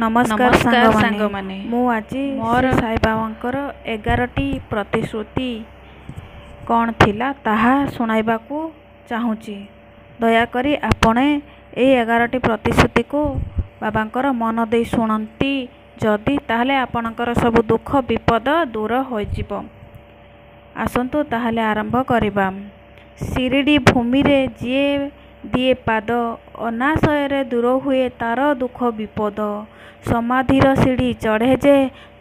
ନମସ୍କାର ନମସ୍କାର ସାଙ୍ଗମାନେ, ସାଙ୍ଗମାନେ, ମୁଁ ଆଜି ମୋର ଶ୍ରୀ ସାଇବାବାଙ୍କର 11ଟି ପ୍ରତିଶ୍ରୁତି କ'ଣ ଥିଲା ତାହା ଶୁଣାଇବାକୁ ଚାହୁଁଛି। ଦୟାକରି ଆପଣ ଏଇ 11ଟି ପ୍ରତିଶ୍ରୁତିକୁ ବାବାଙ୍କର ମନ ଦେଇ ଶୁଣନ୍ତି ଯଦି, ତାହେଲେ ଆପଣଙ୍କର ସବୁ ଦୁଃଖ ବିପଦ ଦୂର ହୋଇଯିବ। ଆସନ୍ତୁ ତାହେଲେ ଆରମ୍ଭ କରିବା। ଶିରିଡ଼ି ଭୂମିରେ ଯିଏ ଦିଏ ପାଦ, ଅନାଶୟରେ ଦୂର ହୁଏ ତାର ଦୁଃଖ ବିପଦ। ସମାଧିର ସିଡ଼ି ଚଢ଼େ ଯେ,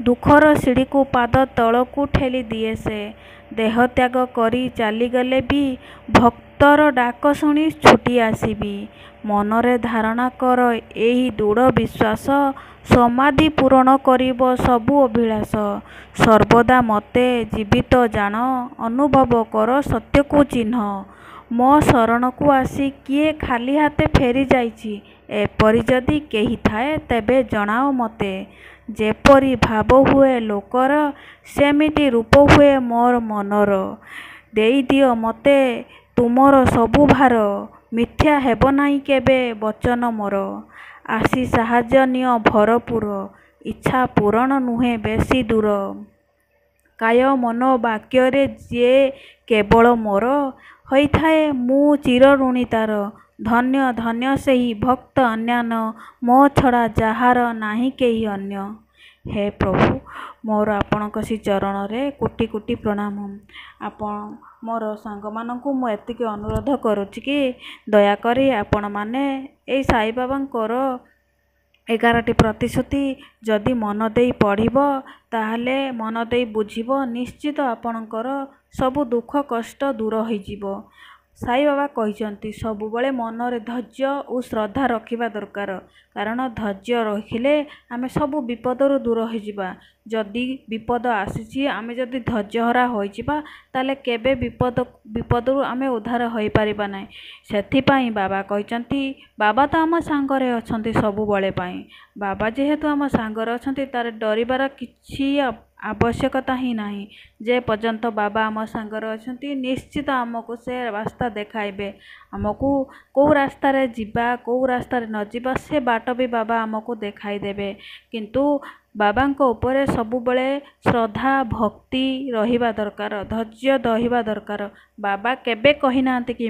ଦୁଃଖର ସିଡ଼ିକୁ ପାଦ ତଳକୁ ଠେଲି ଦିଏ ସେ। ଦେହତ୍ୟାଗ କରି ଚାଲିଗଲେ ବି ଭକ୍ତର ଡାକ ଶୁଣି ଛୁଟି ଆସିବି। ମନରେ ଧାରଣା କର ଏହି ଦୃଢ଼ ବିଶ୍ୱାସ, ସମାଧି ପୂରଣ କରିବ ସବୁ ଅଭିଳାଷ। ସର୍ବଦା ମୋତେ ଜୀବିତ ଜାଣ, ଅନୁଭବ କର ସତ୍ୟକୁ ଚିହ୍ନ। ମୋ ଶରଣକୁ ଆସି କିଏ ଖାଲି ହାତେ ଫେରିଯାଇଛି, ଏପରି ଯଦି କେହି ଥାଏ ତେବେ ଜଣାଅ ମୋତେ। ଯେପରି ଭାବ ହୁଏ ଲୋକର, ସେମିତି ରୂପ ହୁଏ ମୋର ମନର। ଦେଇଦିଅ ମୋତେ ତୁମର ସବୁ ଭାର, ମିଥ୍ୟା ହେବ ନାହିଁ କେବେ ବଚନ ମୋର। ଆସି ସାହାଯ୍ୟ ନିଅ ଭରପୁର, ଇଚ୍ଛା ପୂରଣ ନୁହେଁ ବେଶୀ ଦୂର। କାୟ ମନ ବାକ୍ୟରେ ଯେ କେବଳ ମୋର, ହୋଇଥାଏ ମୁଁ ଚିରଋଣୀ ତାର। ଧନ୍ୟ ଧନ୍ୟ ସେହି ଭକ୍ତ ଅନ୍ୟାନ୍ୟ, ମୋ ଛଡ଼ା ଯାହାର ନାହିଁ କେହି ଅନ୍ୟ। ହେ ପ୍ରଭୁ, ମୋର ଆପଣଙ୍କ ଶ୍ରୀ ଚରଣରେ କୋଟି କୋଟି ପ୍ରଣାମ। ଆପଣ ମୋର ସାଙ୍ଗମାନଙ୍କୁ ମୁଁ ଏତିକି ଅନୁରୋଧ କରୁଛି କି ଦୟାକରି ଆପଣମାନେ ଏଇ ସାଇବାବାଙ୍କର 11ଟି ପ୍ରତିଶ୍ରୁତି ଯଦି ମନ ଦେଇ ପଢ଼ିବ, ତାହେଲେ ମନ ଦେଇ ବୁଝିବ, ନିଶ୍ଚିତ ଆପଣଙ୍କର ସବୁ ଦୁଃଖ କଷ୍ଟ ଦୂର ହୋଇଯିବ। ସାଇବାବା କହିଛନ୍ତି ସବୁବେଳେ ମନରେ ଧୈର୍ଯ୍ୟ ଓ ଶ୍ରଦ୍ଧା ରଖିବା ଦରକାର, କାରଣ ଧୈର୍ଯ୍ୟ ରଖିଲେ ଆମେ ସବୁ ବିପଦରୁ ଦୂର ହୋଇଯିବା। ଯଦି ବିପଦ ଆସିଛି, ଆମେ ଯଦି ଧୈର୍ଯ୍ୟହରା ହୋଇଯିବା, ତାହେଲେ କେବେ ବିପଦରୁ ଆମେ ଉଦ୍ଧାର ହୋଇପାରିବା ନାହିଁ। ସେଥିପାଇଁ ବାବା କହିଛନ୍ତି, ବାବା ତ ଆମ ସାଙ୍ଗରେ ଅଛନ୍ତି ସବୁବେଳେ ପାଇଁ। ବାବା ଯେହେତୁ ଆମ ସାଙ୍ଗରେ ଅଛନ୍ତି, ତାର ଡରିବାର କିଛି ଆବଶ୍ୟକତା ହିଁ ନାହିଁ। ଯେ ପର୍ଯ୍ୟନ୍ତ ବାବା ଆମ ସାଙ୍ଗରେ ଅଛନ୍ତି, ନିଶ୍ଚିତ ଆମକୁ ସେ ରାସ୍ତା ଦେଖାଇବେ। ଆମକୁ କେଉଁ ରାସ୍ତାରେ ଯିବା, କେଉଁ ରାସ୍ତାରେ ନ ଯିବା, ସେ ବାଟ ବି ବାବା ଆମକୁ ଦେଖାଇଦେବେ। କିନ୍ତୁ ବାବାଙ୍କ ଉପରେ ସବୁବେଳେ ଶ୍ରଦ୍ଧା ଭକ୍ତି ରହିବା ଦରକାର, ଧୈର୍ଯ୍ୟ ରହିବା ଦରକାର। ବାବା କେବେ କହିନାହାନ୍ତି କି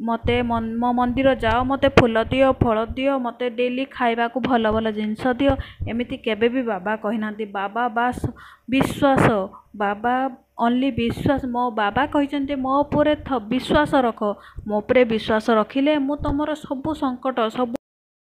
ମୋତେ ମୋ ମନ୍ଦିର ଯାଅ, ମୋତେ ଫୁଲ ଦିଅ, ଫଳ ଦିଅ, ମୋତେ ଡେଲି ଖାଇବାକୁ ଭଲ ଭଲ ଜିନିଷ ଦିଅ, ଏମିତି କେବେ ବି ବାବା କହିନାହାନ୍ତି। ବାବା ବାସ୍ ବିଶ୍ୱାସ, ବାବା ଓନ୍ଲି ବିଶ୍ୱାସ। ମୋ ବାବା କହିଛନ୍ତି ମୋ ଉପରେ ବିଶ୍ୱାସ ରଖ, ମୋ ଉପରେ ବିଶ୍ୱାସ ରଖିଲେ ମୁଁ ତୁମର ସବୁ ସଙ୍କଟ ସବୁ